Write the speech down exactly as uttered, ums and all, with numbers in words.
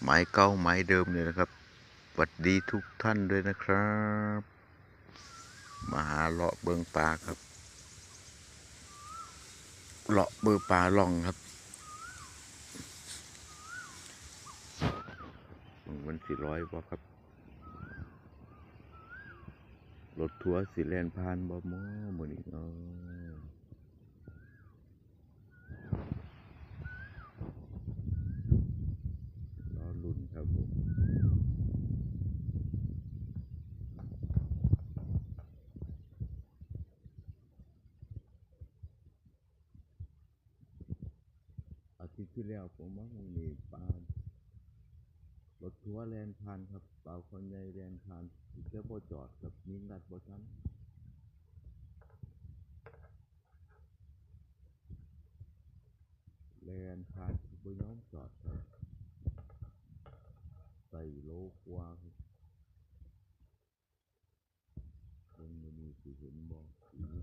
หมายเก่าหมายเดิมนี่แหละครับ หวัดดีทุกท่านด้วยนะครับ มาหาเลาะเบิ่งปลาครับ เลาะเบิ่งปลาล่องครับ มันสิลอยบ่ครับ รถทัวร์สิแล่นผ่านบ่หมอมื้อนี้เนาะ รอลุ้นครับผม อาทิตย์ที่แล้วผมมาหม่องนี้ปลา รถทัวร์แล่นผ่านครับ ปลาคอใหญ่แล่นผ่าน สิจะบ่จอดครับ ยิงลัดบ่ทัน แล่นผ่าน สิบ่ยอมจอดครับ ใส่โลกว่าครับ เบิ่งมื้อนี้สิเห็นบ่ สิมี